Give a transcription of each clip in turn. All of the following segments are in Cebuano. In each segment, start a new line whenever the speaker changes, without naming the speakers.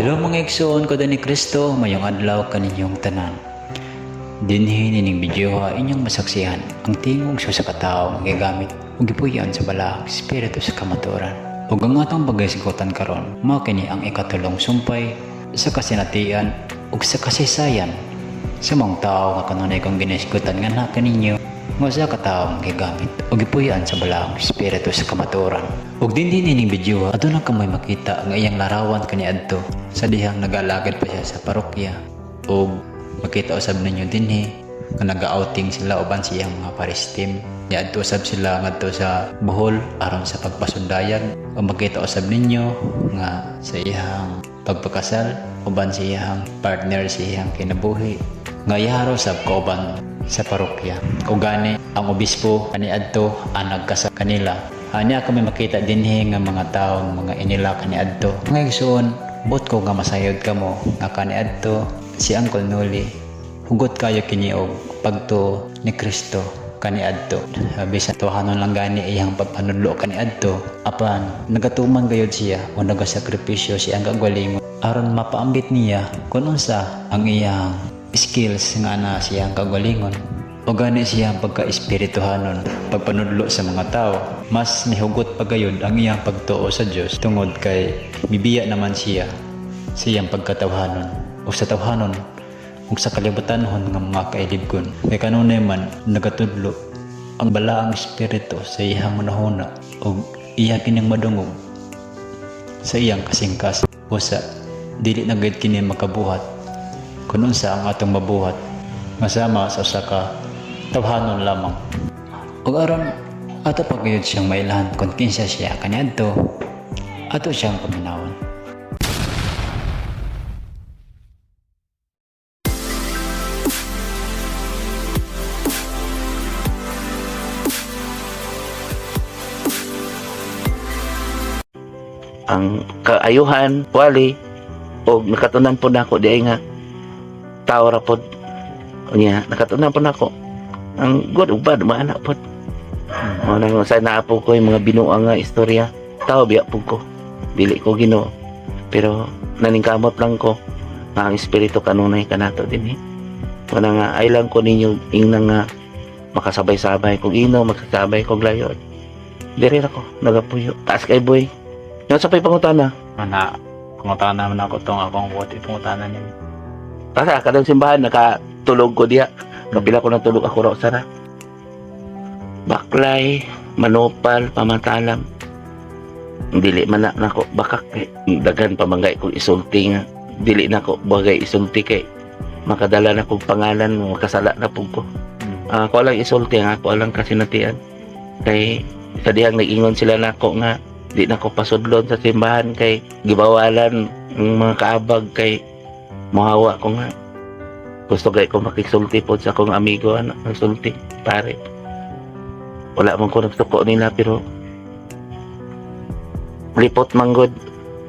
Hello, mga igsoon ko ni Kristo, mayong adlaw kaninyong tanan. Dinhi nining video ha, inyong masaksihan ang tingog sa usa ka tawo nga gigamit ug gipuy-an sa balaang espiritu sa kamatuoran. Ug ang atong paghisgutan karon mao kini ang ikatulong sumpay sa kasinatian ug sa kasaysayan sa mga tao nga kanunay kong ginisgutan nga na kaninyo nga usa ka tawo nga gigamit ug gipuy-an sa balaang espiritu sa kamatuoran. Ug dinhi nining video, aduna kamoy makita nga iyang larawan kaniadto sa dihang nag-alagad pa siya sa parokya, ug makita usab ninyo dinhi nga naga-outing sila uban sa iyang mga parish team. Niadto usab sila ngadto sa Bohol aron sa pagpasundayag, ug makita usab ninyo nga sa iyang pagpakasal uban sa iyang partner sa iyang kinabuhi nga iyaro usab kauban sa parokya. Ug gani ang obispo kaniadto ang nagkasal kanila. Anya kami makita dinhi nga mga tawo, mga inila kaniadto. Mga igsoon, buot ko nga masayod kamo nga kaniadto si Uncle Noli hugot kayo kini og pagtuo ni Kristo kaniadto. Bisan tawhanon lang gani iyang pagpanudlo kaniadto, apan nagatuman gayud siya o nagasakripisyo siya ang kagalingon aron mapaambit niya kung unsa ang iyang skills nga na siyang kagalingon. O gani siya ang pagka-espirituhanon, pagpanudlo sa mga tao, mas nihugot pa gayud ang iyang pagtuo sa Dios tungod kay mibiya naman siya sa iyang pagkatawhanon o sa tawhanon ug sa kalibutanhon nga mga kailibgon. Kay kanunay man nagatudlo ang balaang espiritu sa iyang hunahuna ug iya kining madungog sa iyang kasingkas. Usa dili na gayud kini makabuhat kun unsa ang atong mabuhat nga sama sa usa ka tawhanon lamang. Ug aron ato pa gayud siyang mailhan kung kinsa siya kaniadto, ato siyang paminawon.
Ang kaayuhan wali og nakatunan po nako di ay nga tao ra pod unya, nakatunan po nako ang good ug bad, maana pod mo nang sa naa po ko yung mga binuang nga istorya. Tao biya pud ko, dili ko Ginoo, pero naningkamot lang ko nga ang espiritu kanunay kanato dinhi. Mo na nga ay lang ko ninyo ingna nga makasabay-sabay kog ino, makasabay kog layon. Diri ra ko nagapuyo. Taas kay boy. Nga sa pay pangutana?
Mana, pangutana man ako tong akong buot ipangutana ninyo.
Kasi kadang simbahan nakatulog ko diya. Kapila ko natulog, ako raw sara. Baklay, Manopal, Pamatalam. Dili man na nako bakak kay daghan pa man kong isulti nga. Dili nako bagay isulti kay makadala na kong pangalan, makasala na pud ko. Ah, ako lang isulti nga ako lang kasinatian. Kay sa dihang nag-ingon sila nako nga di nako pasudlon sa simbahan kay gibawalan ang mga kaabag kay mohawa ko nga gusto kay ko makisulti pod sa akong amigo, ano, magsulti pare. Wala man ko nagsuko nila, pero lipot manggod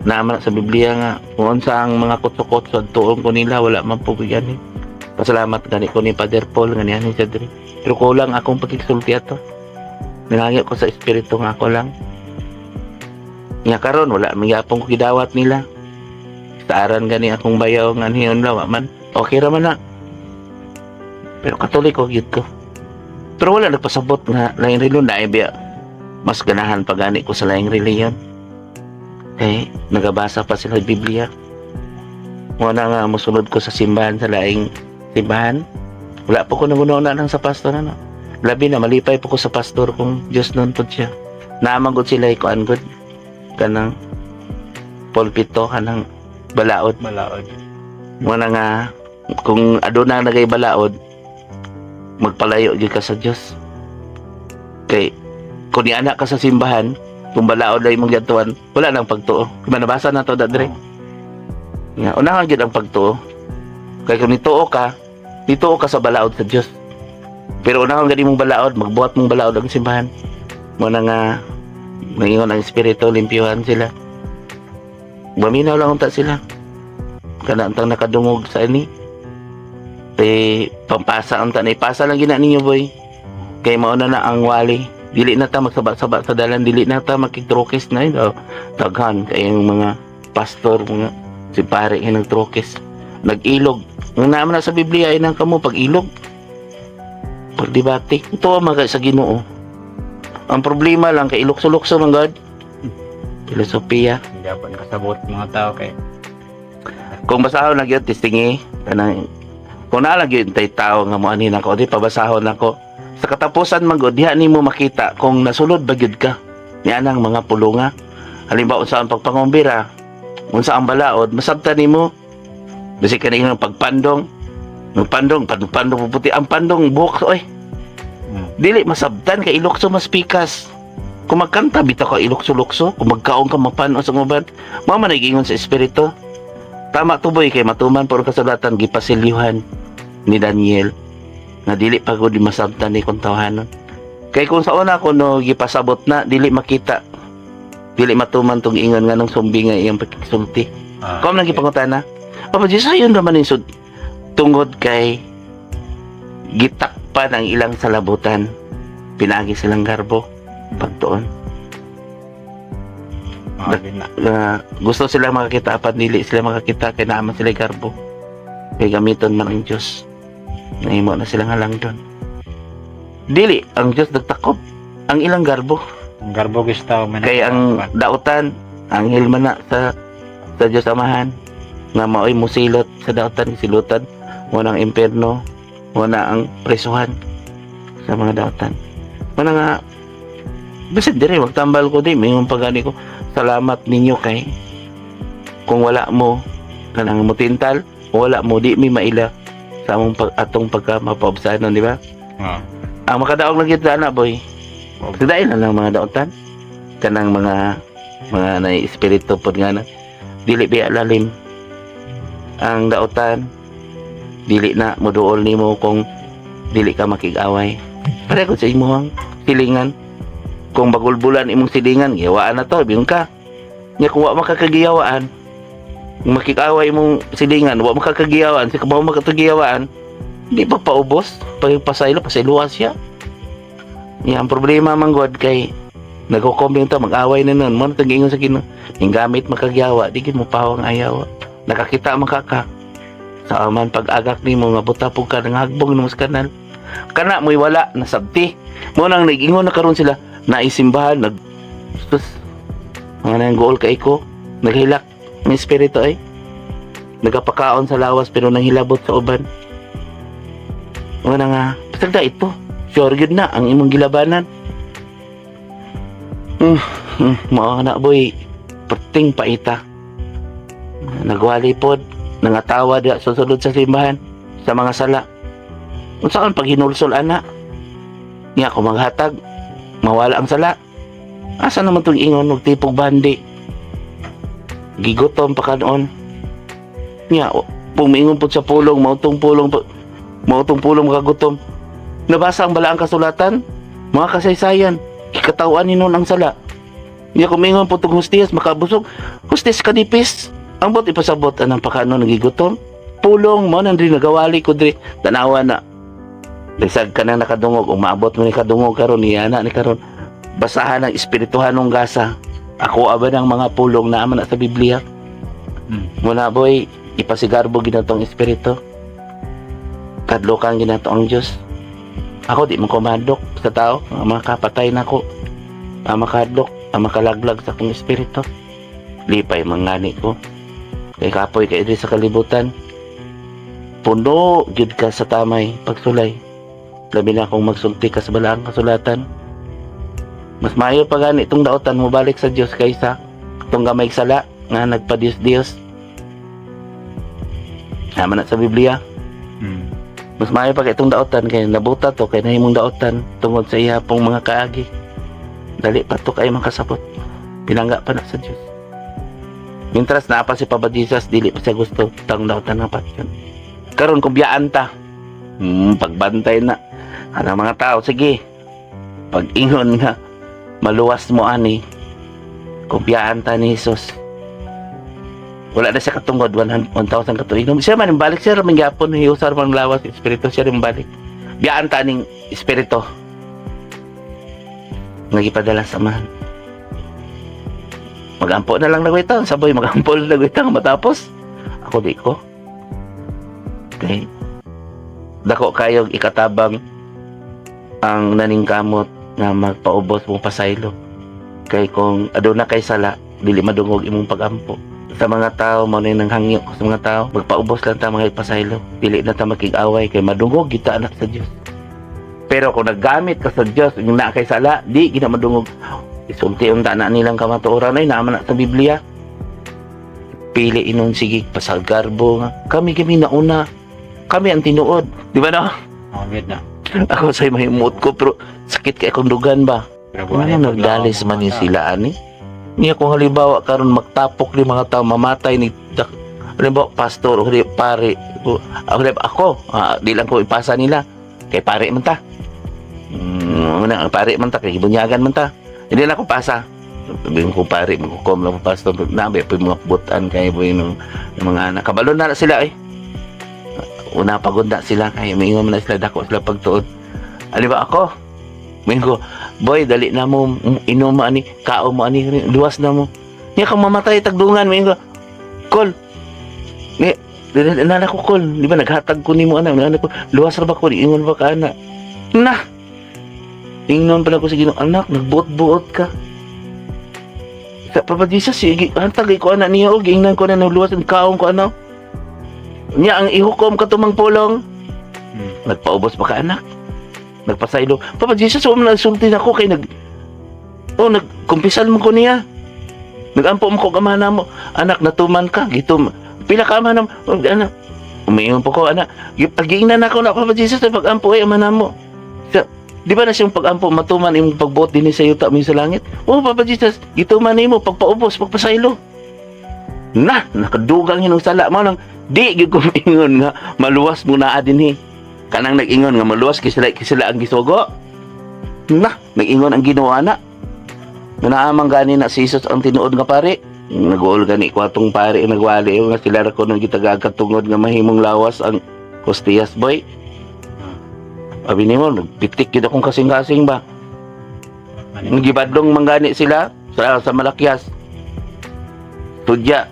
naman sa Biblia nga kung unsa ang mga kutso-kutso tuon ko nila, wala man po gani. Pasalamat gani ko ni Father Paul nga niyan siya diri, pero kulang akong pagkisulti ato. Nangangyo ko sa espiritu nga ako lang nga karon wala man gyapon ko gidawat nila. Saaran gani akong bayaw nga niyon lawa man, okay ra man na, pero Katoliko gyud ko, pero wala nagpasabot nga laing reliyon na biya. Mas ganahan pa gani ko sa laing reliyon kay nagabasa pa sila Biblia. Mo na nga mosulod ko sa simbahan, sa laing simbahan, wala po ko nanguna nang sa pastor, ano. Labi na malipay po ko sa pastor kung Diyos nun po siya. Naman gud sila ikuan gud kanang pulpito, kanang balaod.
Balaod.
Mo na nga kung aduna nagay balaod, magpalayo gyud ka sa Dios. Kay kung niana ka sa simbahan, kung balaod ay imong giadtuan, wala nang pagtuo. Di ba nabasa na to dre? Nga unahan gyud ang pagtuo. Kay kung nituo ka, nituo ka sa balaod sa Dios. Pero unahan gani mong balaod, magbuhat mong balaod ang simbahan. Mo na nga nangingon ang espiritu, limpyuhan sila. Maminaw lang unta sila. Kana antang nakadungog sa ini. Eh, pampasa unta na, ipasa lang gina ninyo, boy. Kay mauna na ang wali. Dili na ta magsaba-saba sa dalan, dili na ta makigtrokis na yun. Oh, daghan kay ang mga pastor, mga Si pare nga nagtrokes. Nag-ilog. Ang naman na sa Biblia ay nang kamo pag-ilog. Pagdebate. Ito ang mga sa Ginoo. Ang problema lang kay ilokso-lokso man God. Filosofiya.
Hindi ako kasabot mga tao kay
Kung basahon na gyud testingi kanang kung naa lang gyud tay tao nga moani nako di pabasahon nako sa katapusan man gud diha nimo makita kung nasulod ba gyud ka nianang mga pulunga. Halimbawa, unsa ang pagpangumbira, unsa ang balaod, masabtan nimo bisig kani ang pagpandong, magpandong, pandong puputi ang pandong buhok oy. Dili masabtan kay ilokso mas pikas. Kung magkanta bitaw ka ilokso-lokso, kung magkaon ka mapano sa uban, mao man ay giingon sa espiritu. Tama to, boy, kay matuman puro kasulatan gipasilyuhan ni Daniel nga dili pa gud masabtan ni kung tawhanon. Kay kung sa una kuno gipasabot na, dili makita. Dili matuman tong ingon nga nung sumbi nga iyang pagkisulti. Kung nang gipangutana, Papa Jesus, ayun naman yung tungod kay gitakpan ang ilang salabutan. Pinaagi silang garbo pagtuon.
Mga na.
Gusto sila makakita apan dili sila makakita kay naaman sila garbo. Kay gamiton man ang Diyos. Nahimo na silang halang doon. Dili ang Diyos nagtakop ang ilang garbo.
Ang garbo gusto man.
Kay ang dautan, anghel man na sa Diyos Amahan nga maoy musilot sa dautan, silutan mo ang impierno, mo na ang presuhan sa mga dautan. Mo na nga bisag dire magtambal ko di mingon pagani ko, salamat ninyo kay kung wala mo kanang mutintal, kung wala mo di mi maila sa among pag atong pagka mapaobsanon, di ba? Ang makadaog lang gyud ana, boy. Sa dahil na lang mga dautan kanang mga na espiritu pod nga na dili biya lalim ang dautan, dili na moduol nimo kung dili ka makig-away. Pareho sa imong silingan, kung bagulbulan imong silingan, giyawaan na to, bingon ka nya. Kung wa makakagiyawaan, kung makig-away imong silingan, wa makakagiyawaan si kabaw makakagiyawaan, di pa paubos pagpasaylo, pasayloan siya. Ya, ang problema man god kay nagko-comment ta mag-away na nun mo na ingon sa Ginoo ning gamit makagyawa di gid mo pawang ayaw nakakita man ka sa aman pag-agak nimo nga buta pug ka nanghagbong nimo sa kanal kana mo'y wala nasabti mo nang nag-ingon na karon sila naisimbahan nag sus mga nang gool kay ko naghilak ang espiritu ay nagapakaon sa lawas pero nanghilabot sa uban. Mo na nga pasagda ito, sure gyud na ang imong gilabanan. Mao na, boy, perting paita. Nagwali pod, nangatawa diha sa sulod sa simbahan sa mga sala. Unsaon pag hinulsol ana? Nya kung maghatag, mawala ang sala. Asa naman tong ingon og tipog bandi? Gigutom pa ka noon. Nya, pumingon pod sa pulong, mao tong pulong makagutom. Nabasa ang balaang kasulatan, mga kasaysayan, ikatawan ni noon ang sala. Nya kumingon po tong hustiyas, makabusog. Hustis kanipis. Ang bot ipasabot anang pakano nagigutom. Pulong mo nang diri nagawali ko diri. Tanawa na. Bisag ka na nakadungog, umaabot mo ni kadungog karon niya na ni karon. Basahan ang espirituhanong gasa. Ako aba ng mga pulong na ama na sa Biblia. Muna, boy, ipasigarbo ginatong espiritu. Kadlokan ginato ang Diyos. Ako di man kumadlok sa tao, ang mga kapatay nako. Ang makadlok, ang makalaglag sa akong espiritu. Lipay mangani ko. Kay kapoy kay diri sa kalibutan. Puno gyud ka sa tamay pagsulay. Labi na kung magsulti ka sa balaang kasulatan. Mas maayo pa gani itong daotan mo balik sa Dios kaysa itong gamay sala nga nagpa-Dios-Dios. Tama na sa Biblia. Mas maayo pa kay itong daotan kay nabuta to kay nahimong daotan tungod sa iya pong mga kaagi. Dali pa to kay makasabot. Pinangga pa na sa Dios. Mintras naa pa si Papa Jesus, dili pa siya gusto tang daotan nga patyon. Karon kung biyaan ta, pagbantay na. Anang mga tao, sige. Pag ingon nga, maluwas mo ani. Kung biyaan ta ni Jesus. Wala na siya katungod, 1,000 katuig. Siya man, balik siya, man gyapon, hiusar man lawas, espiritu siya rin balik. Biyaan ta ning espiritu. Nagipadala sa amahan. Magampo na lang nagwitang, saboy, magampo na nagwitang, matapos. Ako di ko. Okay. Dako kayog ikatabang ang naningkamot nga magpaubos mo pasaylo. Kay kung aduna kay sala, dili madungog imong pagampo. Sa mga tao, mao na nang hangyo ko sa mga tao, magpaubos lang ta mga ipasaylo. Dili na ta makig-away kay madungog kita anak sa Dios. Pero kung naggamit ka sa Dios, yung naa kay sala, di gina madungog. Isulti ang tanan nilang kamatuoran ay naman na sa Biblia. Pili inon sige pasalgarbo nga. Kami kami nauna. Kami ang tinuod. Di ba no?
Oh, good na.
Ako sa'y mahimot ko pero sakit kay akong dugan ba?
Pero
Ano nagdalis man ni sila ani? Niya kung halimbawa karon magtapok ni mga tao mamatay ni halimbawa pastor o halimbawa pare o halimbawa ako di lang ko ipasa nila kay pare man ta. Una, pare man ta kay bunyagan man ta. Hindi lang ko pasa. Sabihin ko pare, magkukom lang ko pastor. Nabi po yung mga butan kay po yung mga anak. Kabalo na sila eh. Una pagod na sila kay maingon man na sila dako sila pagtuod. Halimbawa ako, Mingon ko, boy, dali na mo, inom mo ani, kao mo ani, luwas na mo. Niya kang mamatay, tagdungan, mingon ko, kol, ni, nana ko, kol, di ba, naghatag ko nimo anak, nana ko, luwas ra ba ko, ingon ba ka, anak? Na! Ingnon pala ko sa Ginoo, anak, nagbuot-buot ka. Sa Papa Jesus, sige, hantag ko anak niya, og ingnan ko na nagluwas, kaon ko ano. Niya ang ihukom katumang pulong. Nagpaubos pa ka anak. Nagpasaylo. Papa Jesus, huwag mo nagsulti na ako kay nag... Oh, nagkumpisal mo ko niya. Nagampo mo ko gamana mo. Anak, natuman ka. Gitum. Pila ka ama na mo. Oh, anak. Umiingon po ko, anak. Pag-iingnan ako na, Papa Jesus, ay pag-ampo ay ama na mo. Sa, di ba na siyang pag-ampo, matuman imong pagbuot din sa yuta mo sa langit? Oh, Papa Jesus, gituman nimo pagpaubos, pagpasaylo. Na, nakadugang hinong sala mo lang. Di gyud ko maingon nga maluwas mo naa dinhi. Kanang nag-ingon nga maluwas kay sila ang gisugo. Na, nag-ingon ang Ginoo ana. Nga naamang gani na si Jesus ang tinuod nga pare. Nag-uol gani ko atong pare nagwali nga sila ra kuno gitagag tungod nga mahimong lawas ang kostiyas boy. Abi nimo nagpitik gyud akong kasing-kasing ba.
Ano?
Gibadlong man gani sila sa Malakyas. Tudya.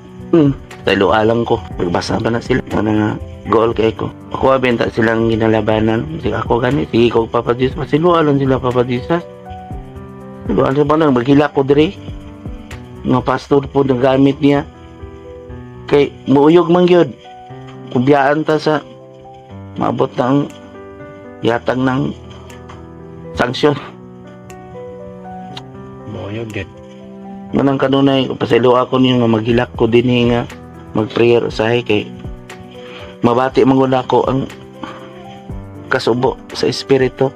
Sa alang ko. Magbasa pa na sila. Ano nga, goal kay ko. Ako abenta silang ginalabanan. Sige ako gani, sige ko Papa Jesus. Pasilualan sila Papa Jesus. Siluan sila nang maghila ko dire. Nga pastor po nagamit niya. Kay muuyog man gyud. Kubiyaan ta sa maabot na ang yatang ng sanksyon.
Buyog din.
Manang kanunay, pasaylo ako niyo nga maghilak ko din eh nga mag-prayer usahay kay mabati man gud ako ang kasubo sa espiritu.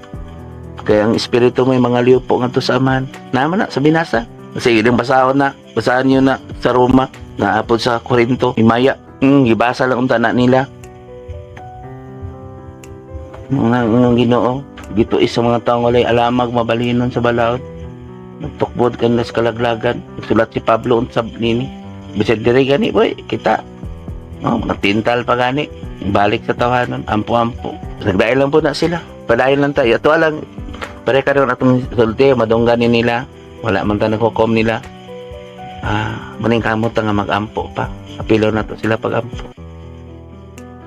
Kaya ang espiritu may mga liupo ngadto sa amahan. Naman na sa binasa. Sige, din basahon na. Basahan niyo na sa Roma, naapod sa Korinto, Himaya. Gibasa lang unta na nila. Mga mga Ginoo, gituis sa mga taong walay alamag mabalinon sa balaod. Nagtukbod kan las kalaglagan. Nagsulat si Pablo unsab nini. Bisag diri gani boy, kita. Oh, nagtintal pa gani. Balik sa tawanan, ampo-ampo. Nagdail lang po na sila. Padayon lang tayo. Ato lang, pare karon atong sulti, madunggan ni nila. Wala man ta naghukom nila. Maning kamot ta nga mag-ampo pa. Apilo na to sila pag-ampo.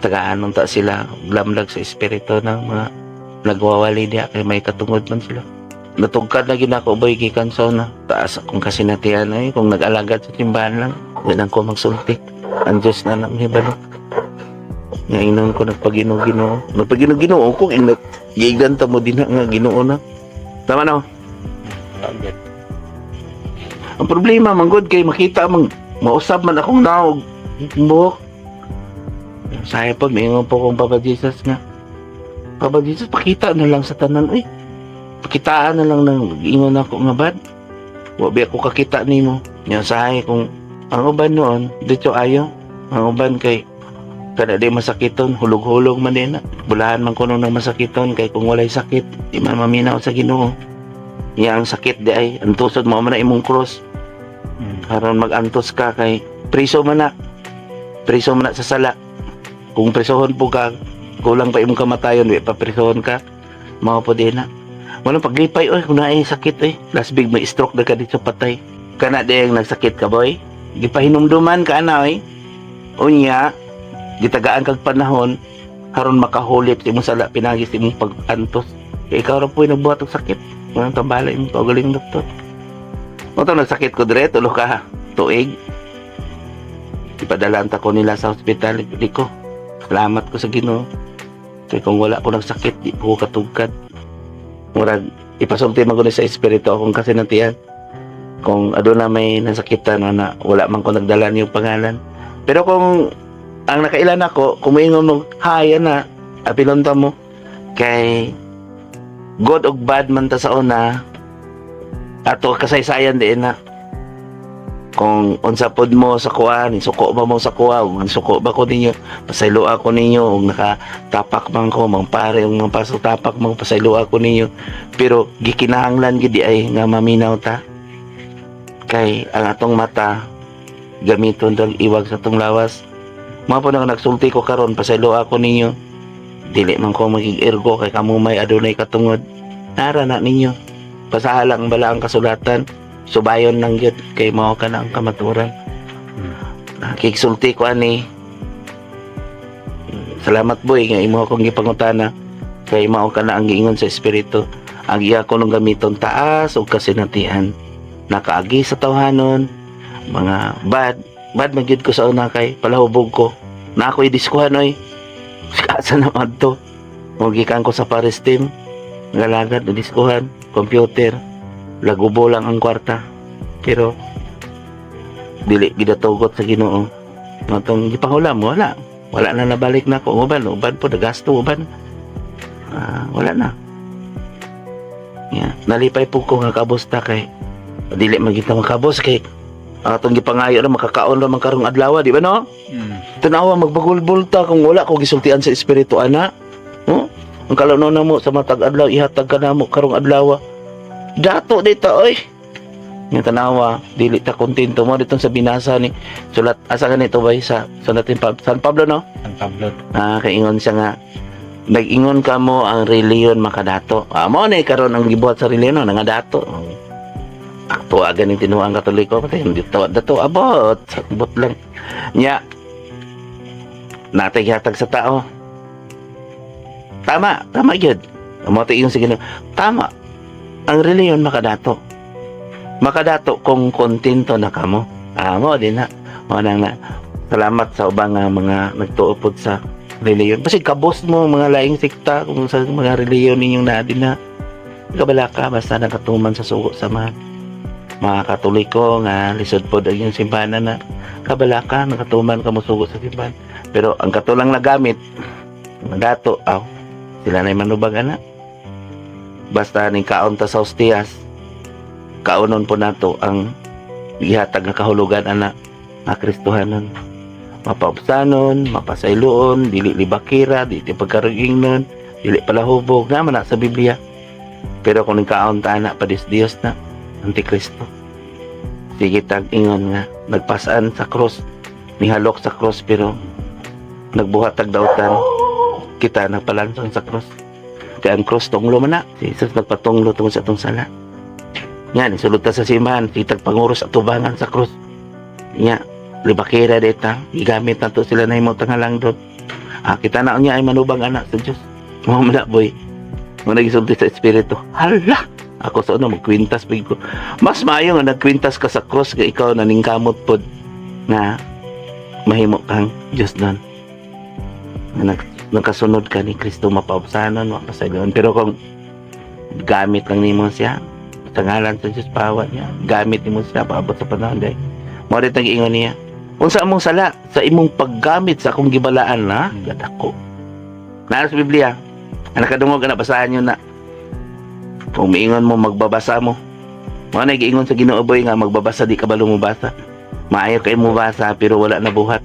Tagaan ta sila, lamlag sa espiritu ng mga nagwawali diya kay may katungod man sila. Natugkad na gid ako boy gikan sa una. Taas akong kasinatian ay kung nag-alagad sa simbahan lang. Di lang ko magsulti. Ang Diyos na lang hibalo. Nga ingnon ko nagpagino-ginoo. Nagpagino-ginoo ko ing giigdan ta mo din nga Ginoo na. Tama no?
Wala gyud.
Ang problema man gud kay makita mang mausab man akong naog buhok. Sahi po, maingon po kong Papa Jesus nga. Papa Jesus, pakita na lang sa tanan. Uy, pakitaan na lang ng ingon ako nga bad. Wa ba ako kakita nimo. Nya sahi kung ang uban noon, dito ayo. Ang uban kay kada di masakiton, hulog-hulog man din na. Bulahan man kuno ng masakiton kay kung walay sakit, di man maminaw sa Ginoo. Nya ang sakit di ay antusod mo man na imong cross aron magantos ka kay priso man na sa sala. Kung prisohon po ka, kulang pa imong kamatayon, di pa prisohon ka, mao po din na. Walang paglipay oy, kung naay sakit oy, last big may stroke na ka dito patay kana diyang nagsakit ka boy, gipahinumduman ka ana oy. Unya, gitagaan kag panahon aron makahulip sa imong sala pinagi sa imong pag-antos. Kay ikaw ra po'y nagbuhat og sakit. Walang tambala imong kaugaling, doktor. Mo to nagsakit ko dire 3 ka tuig. Ipadala ta ko nila sa ospital, di ko. Salamat ko sa Ginoo. Kay kung wala ko nagsakit, di po ko katugkad. Murag ipasulti man ko ni sa espiritu akong kasinatian. Kung aduna may nasakitan na wala man ko nagdala niyong pangalan. Pero kung ang nakailan ako, kung moingon mo, "Hi," na, apilon ta mo. Kay good og bad man ta sa una, ato kasaysayan din na kung unsa pod mo sa kuan, suko ba mo sa kuha, ug suko ba ko ninyo, pasayloa ko ninyo, ug nakatapak man ko, mga pare, ug mga pasok tapak man, pasayloa ko ninyo. Pero gikinahanglan gid ay nga maminaw ta. Kay ang atong mata gamiton dang iwag sa atong lawas. Mao po nang nagsulti ko karon, pasayloa ko ninyo. Dili man ko magig-ergo kay kamo may adunay katungod. Nara na ninyo. Basaha lang bala ang kasulatan. Subayon lang gyud kay mao ka na ang kamaturan. Nakigsulti ko ani. Salamat, boy, nga imo akong gipangutana kay mao ka na ang giingon sa espiritu. Ang iya ko nung gamiton taas ug kasinatian. Nakaagi sa tawhanon, mga bad bad man gyud ko sa una kay palahubog ko. Na ako'y diskuhan oy. Asa na madto? Mo gikan ko sa Paris team. Nagalagad na diskuhan, computer. Lagubo lang ang kwarta. Pero dili gidatugot sa Ginoo. Matong gipangulam, wala. Wala na nabalik na ko. Uban, uban po, nagasto, uban. Ah, wala na. Yeah. Nalipay po ko nga kabos ta kay dili man kita makabos kay ang atong gipangayo ra makakaon ra man karong adlaw, di ba no?
Mm.
Tanawa, magbagulbol ta kung wala ko gisultian sa espiritu ana. No? Ang kalaunan namo sa matag adlaw ihatag ka namo karong adlaw. Dato dito oy. Nga tanawa, dili ta kontento mo ditong sa binasa ni sulat asa ganito ba sa natin pa, San Pablo, no?
San Pablo.
Ah, kaingon siya nga nag-ingon ka mo ang reliyon makadato. Ah, mo na karon ang gibuhat sa reliyon, no, nangadato. Akto aga ning tinuang Katoliko pati hindi dato dato abot, abot lang. Nya natay gihatag sa tao. Tama, tama gyud. Mo to yung sige. Tama. Ang reliyon makadato. Makadato kung kontento na kamo. Ah, mo din na. Mo nang na. Salamat sa ubang nga mga nagtuo pod sa reliyon. Kasi kabos mo mga laing sikta kung sa mga reliyon ninyong na din na kabala ka basta nakatuman sa sugo sa mga Katoliko nga lisod pod ang inyong simbahan na kabala ka nakatuman ka mo sugo sa simbahan. Pero ang katulang nagamit dato aw sila na manubag ana. Basta ning kaon ta sa ostiyas, kaonon po nato ang gihatag nga kahulugan ana nga Kristohanon, mapaubsanon, mapasayloon, dili libakira, dili pagkaruingnon, dili palahubog, naman na sa Biblia. Pero kung nagkaon ta ana pa Diyos na, Antikristo. Sige tag ingon nga nagpasaan sa cross, nihalok sa cross pero nagbuhat tag dautan, kita nagpalansang sa cross. Kaya ang cross tunglo man na. Si Jesus nagpatunglo tungod sa atong sala. Nga, nisulod ta sa simbahan, kitag panguros at tubangan sa cross. Nga, libakira dita, gigamit na to sila na imo tangalang doon. Ah, kita na niya ay manubang anak sa Diyos. Mo man na, boy. Mo nagisulti sa espiritu. Hala! Ako sa una magkwintas big ko. Mas maayo nga nagkwintas ka sa cross kay ikaw na ningkamot pod na mahimo kang Diyos nun. Nga nakasunod ka ni Kristo, mapaubsanon, mapasayloon. Pero kung gamit lang nimo siya, sa ngalan sa Diyos pawa niya, gamit nimo siya paabot sa panahon day. Mo rin ingon niya. Unsa among sala sa imong paggamit sa akong gibalaan na gadako. Naa sa Biblia. Ang nakadungog na basahan niyo na. Kung miingon mo magbabasa mo. Mo na giingon sa Ginoo, boy, nga magbabasa di ka ba lumubasa. Maayo kay mo basa pero wala na buhat.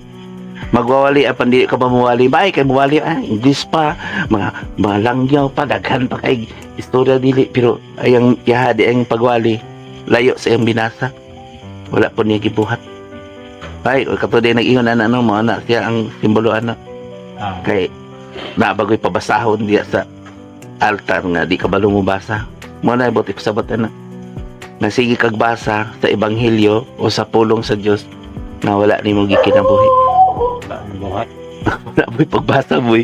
Magwawali apan di ka pa muwali. Maayo kay muwali, ah, English pa, mga langyaw pa, daghan pa kay istorya dili pero ayang yaha di ang pagwali layo sa iyang binasa. Wala po niya gibuhat. Ay, katulad din nag-ingon ana no mo ana siya ang simbolo ana kay nabagoy pabasahon diya sa altar nga di ka ba lumubasa. Mo na ibot ipasabot ana. Nasige kag basa sa ebanghelyo o sa pulong sa Dios na wala nimo gikinabuhi.
Buhat.
Wala, boy, pagbasa, boy.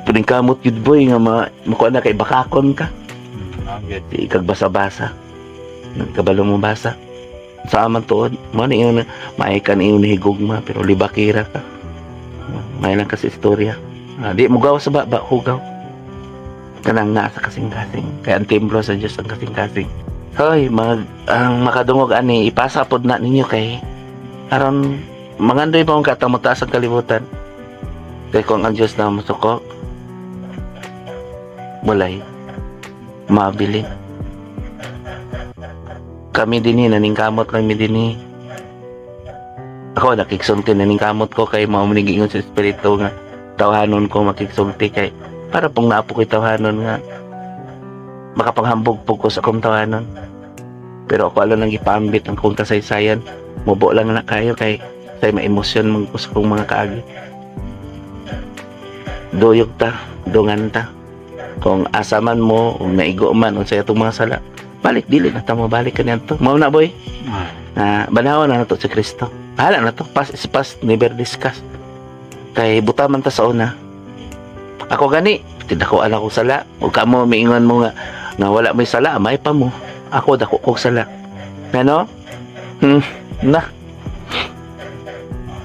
Paningkamot yun, boy, nga makuha na kay bakakon ka.
Mao gyud.
Di ikagbasa-basa. Nagkabalo mo basa. Sa aman tuod, mo na yun, maay ka na yun higugma, pero libakira ka. May lang kasi istorya. Ah, di mo gawa sa baba, hugaw. Kanang nasa kasing-kasing. Kaya ang templo sa Diyos ang kasing-kasing. Hoy, ang makadungog ani, ipasa pod na ninyo kay aron mangandoy pa akong katang mataas ang kalibutan. Kay kung ang Diyos na musuko, walay mabili. Kami dinhi naningkamot lang mi dinhi. Ako nakigsulti, naningkamot ko kay mao man giingon sa espiritu nga tawhanon ko makigsulti kay para pong naapo ko'y tawhanon nga makapanghambog po ko sa akong tawhanon. Pero ako alam nang gipaambit ang akong kasaysayan. Mubo lang na kayo kay say ma-emosyon man ko sa akong mga kaagi. Duyog ta, dungan ta. Kung asa man mo, kung naigo man, unsay atong mga sala, balik dili na ta mo balik kaniadto. Mao na, boy.
Ah.
Na banhawa na nato si Kristo. Bahala na to. Past is past, never discuss. Kay buta man ta sa una. Ako gani, tidako ala ko sala. O kamo miingon mo nga nga wala may sala, may pa mo. Ako dako kog sala. Ano? Na.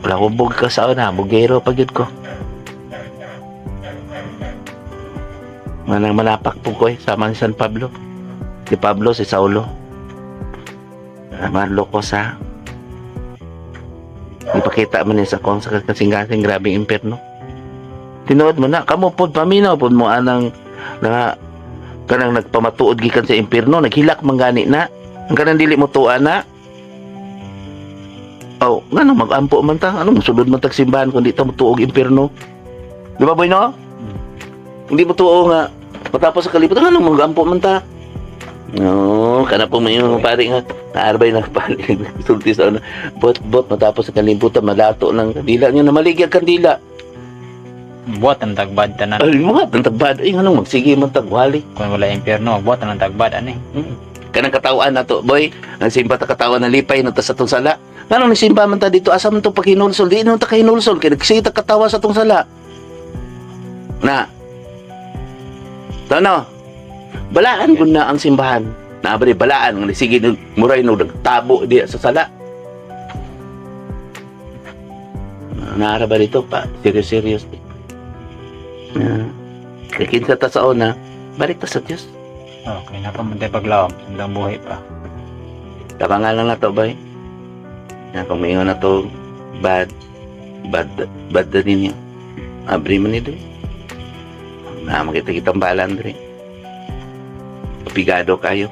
Wala ko bug ka sa una, bugero pa gyud ko. Manang manapak po ko eh, sama ni San Pablo. Si Pablo, si Saulo. Marlo ko sa ipakita man niya sa kong sa kasing-kasing grabing impyerno. Tinuod mo na, kamo pod paminaw pod mo anang na kanang nagpamatuod gikan sa impyerno, naghilak man gani na. Ang kanang dili mo tuwa na. Oh, ngano mag-ampo man ta? Ano mosulod man tag simbahan kung di ta motuog impyerno? Di ba, boy, no? Hindi mo tuo nga matapos sa kalibutan, ano mag-ampo man ta? No, kana po may mga pare nga naarbay na pare sulti sa ano. Bot bot matapos sa kalibutan malato ng kandila niyo na maligya kandila.
Buhat ang tagbad tanan.
Ay mo ang tagbad ay ngano magsige man tagwali.
Kung wala impyerno, buhat ang tagbad ani.
Kanang katawan na to, boy. Ang simba ta katawan na lipay na ta sa tong sala. Ngano ni simba man ta dito asa man to paghinulsol? Di no ta kahinulsol kay nagsige ta katawa sa tong sala. Na. Tano. Balaan gud na ang simbahan. Na ba balaan nga sige nag muray no nagtabo di sa sala. Naara ba dito pa? Serious serious. Na. Kay kinsa ta sa una, balik ta sa Dios.
Oh, kay na pa man tayo paglawom, sundang buhi pa.
Tabangan lang na to, bay. Na kung maingon na to, bad, bad, bad na ninyo. Abri man nito. Na makita kitang balan dre. Pigado kayo.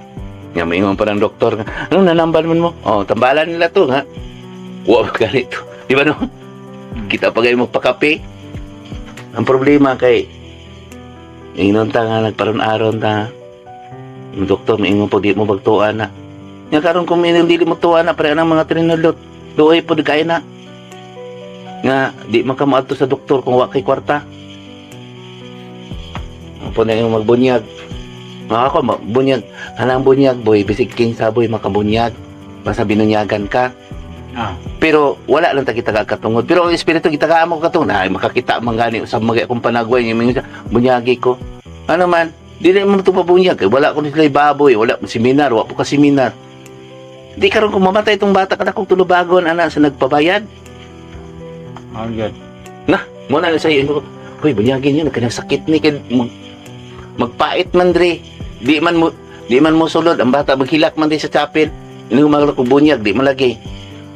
Nga maingon pa ng doktor nga, anong nanambal man mo? Oh, tambalan nila to nga. Wa ba ganito? Di ba no? Kita pa kayo magpakape. Ang problema kay ingon ta nga nagparon-aron ta. Ang doktor maingon po di mo bagtuan na. Nga karon kung minang dili mo tuwa na pare ang mga trinulot. Luoy pod kay na. Nga di man ka moadto sa doktor kung wa kay kwarta. Apo na yung magbunyag. Mga ako magbunyag. Anang bunyag boy, bisig kinsa boy makabunyag. Basta binunyagan ka.
Ah,
Pero wala lang ta kita katungod. Pero ang espiritu kita ka mo katungod. Ay makakita man gani usab magay akong panagway nga mingon siya, bunyagi ko. Ano man, dili mo to pabunyag kay wala ko ni sila baboy, wala mo seminar, wa po ka seminar. Di karon kung mamatay itong bata kada kong tulubagon ana sa nagpabayad.
all good.
Mo na sa iyo. Hoy, bunyagin niyo nagkanang sakit ni kay magpait man dre. Di man mo sulod ang bata maghilak man di sa chapel. Ini mga ko bunyag di man lagi.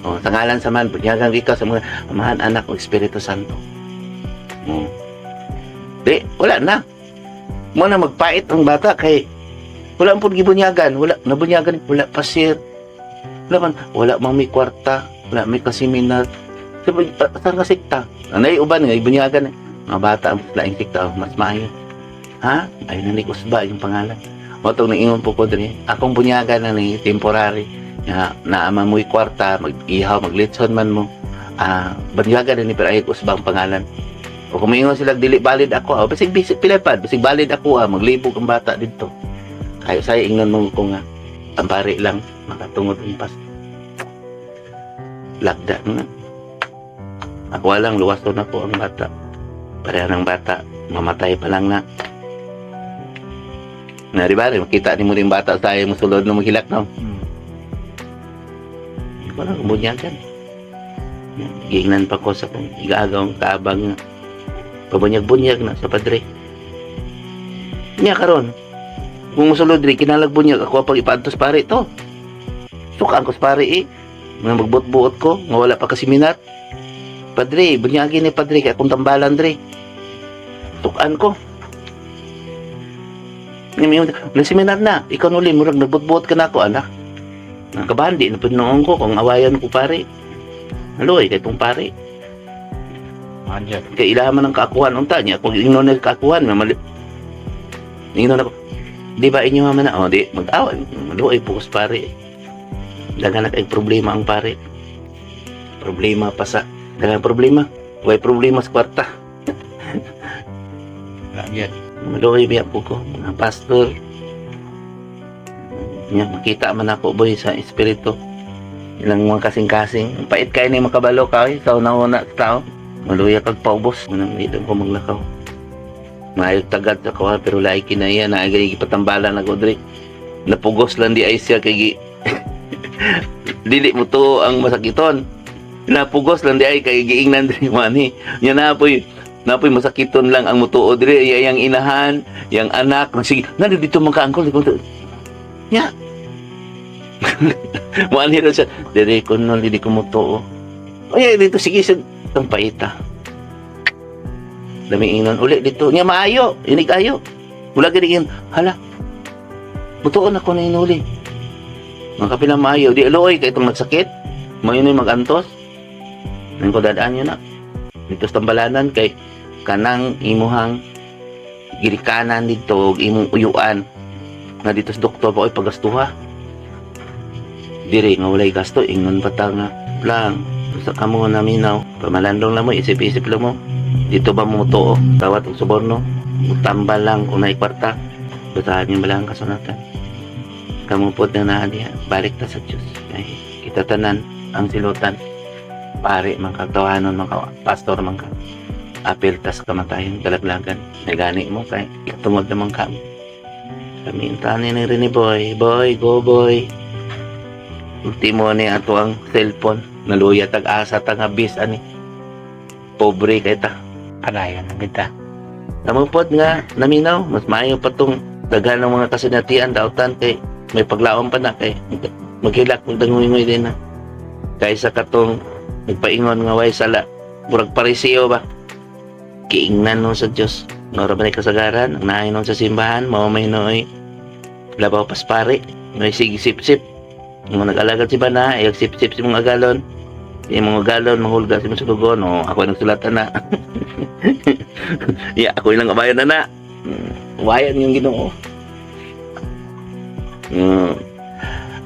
Oh, sa ngalan sa man bunyagan ikaw sa mga Amahan, Anak ug Espiritu Santo. Di, wala na. Mo na magpait ang bata kay wala ang pud gibunyagan, wala nabunyagan, wala pasir. Wala man, wala mang may kwarta, wala may kaseminar. Sabi, saan ka sikta? Anay uban nga ibunyagan eh. Mga bata ang laing sikta, oh, mas maayo. Ha? Ay na ni Kusba yung pangalan. Mo tong niingon po ko diri. Akong bunyagan na ni temporary. Nga naama mo'y kwarta, mag-ihaw, maglitson man mo. Ah, bunyagan na ni pero ay Kusba ang pangalan. O kung maingon sila dili valid ako, ah, basig bisig pilapad, basig valid ako ah, maglibog ang bata dito. Kayo say ingnon mo ko nga ang pare lang makatungod ang pas. Lagda nga. Ako lang, luwason ako ang bata. Pareha ng bata, mamatay pa lang na. Na, di ba? Makita ni mo rin bata sa iyo, musulod na maghilak, no? Wala akong bunyagan. Giingnan pa ko sa kong igaagaw ang kaabang nga. Pabunyag-bunyag na sa padre. Niya karon. Kung musulod rin, kinalag bunyag ako pag ipaantos pare to. Sukaan ko sa pare eh. Mga magbuot-buot ko, nga wala pa kaseminar. Padre, bunyagin ni padre, kaya akong tambalan dre. Sukaan ko. Na seminar na, ikaw nuli, murag nagbuot-buot ka na ako, anak. Nakabahan, di na noon ko kung awayan ko pare. Haloy, kay tong pare.
Manjat.
Kay ilaha man ang kaakuhan unta niya. Kung ingnon na kaakuhan, mamali. Ingnon ako. Di ba inyo man na? Oh, di mag-away. Maluoy po ko sa pare. Daghan na kay problema ang pare. Problema pa sa daghang problema. Way problema sa kwarta.
Lanjat.
Maluoy biya po ko, mga pastor. Nya makita man ako boy sa espiritu. Ilang mga kasing-kasing. Ang pait kayo ni makabalo ka oy, sa una-una sa tao. Maluya kag paubos. Manang di lang ko maglakaw. Maayog tagad sa kuha pero lahi kinaya na ay gipatambalan ako diri. Napugos lang di ay siya kay gi dili mo to ang masakiton. Napugos lang di ay kay giingnan diri mani. Nya napoy masakiton lang ang mutuo diri yang inahan, yang anak. Sige, nandito dito man ka angkol. Nya. Muanhi ra siya. Diri ko no dili ko mutuo. Oy, dito sige sa tang paita. Dami ingnon uli dito. Nya maayo, inig ayo. Wala gani ingnon, hala. Mutuon ako na inuli. Mga kapila maayo, di aloy kay itong nagsakit. Mayo na magantos. Nang ko dadaan yun na. Dito sa tambalanan kay kanang imuhang girikanan dito ug imong uyuan nga dito sa doktor pa oy pagastuha. Diri nga walay gasto ingnon pa ta nga lang sa kamo naminaw pamalandong lang mo, isip-isip lang mo dito ba mo tuo tawat og suborno, tambal lang kung naay kwarta, basahan niyo lang ang kasulatan. Kamo pod na naa diha, balik ta sa Dios kay kita tanan ang silutan, pare man ka, tawanon man ka, pastor man ka, apil tas kamatayon, kalaglagan nagani mo kay katungod naman kami kami intani ni rin ni boy boy go boy. Ultimo ni ato ang cellphone naluya tag asa ta nga bis ani, pobre kay ta.
Padayon na kita.
Tamo pod nga naminaw, mas maayo pa tong daghan ng mga kasinatian dautan kay may paglaom pa na kay maghilak magdangoy din na. Kaysa katong nagpaingon nga way sala, murag pariseo ba. Kiingnan nun sa Dios. Nga ra ba ni kasagaran, ang naay nun sa simbahan, mao may nooy labaw pas pare, may sige sip-sip. Nga nag-alagad si bana, ayag sip-sip si mga galon. Yung mga galon, mahulga si mga sulugon. O, ako ang nagsulatan na. Ya, ako ilang kabayan na na. Wayan yung Ginoo.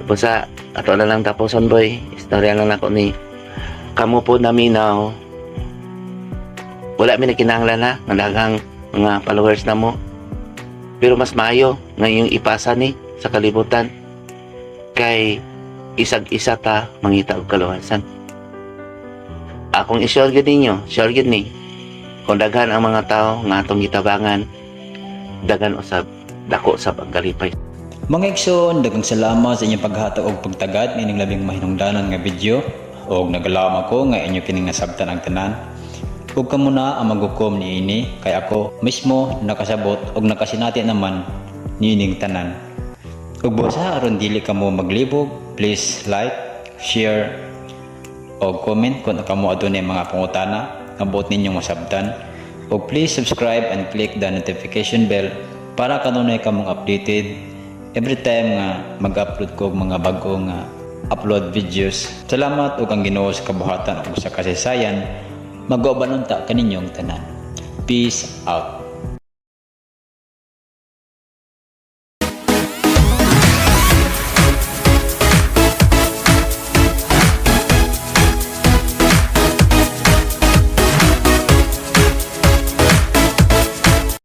Basta, ato na lang tapuson boy. Istorya lang ako ni kamo po naminaw. Wala mi nakinahanglan ha, ng daghang mga followers na mo. Pero mas maayo ngayong ipasa ni sa kalibutan kay isag-isa ta mangita og kaluwasan. Akong i-share gyud ninyo, share gyud ni. Kung daghan ang mga tao nga atong gitabangan, daghan usab, dako sab ang kalipay.
Mga igsoon, daghang salamat sa inyong paghatag og pagtagad nining labing mahinungdanon nga video og nagalaom ako nga inyo kining nasabtan ang tanan. Ug kamo na ang maghukom niini kay ako mismo nakasabot og nakasinati naman niining tanan. Ug busa aron dili kamo maglibog, please like, share og comment kung kamo adunay mga pangutana nga buot ninyong masabtan. Ug please subscribe and click the notification bell para kanunay kamong updated every time nga mag-upload ko og mga bag-o nga upload videos. Salamat ug ang Ginoo sa kabuhatan ug sa kasaysayan mag-uban unta kaninyong tanan. Peace out.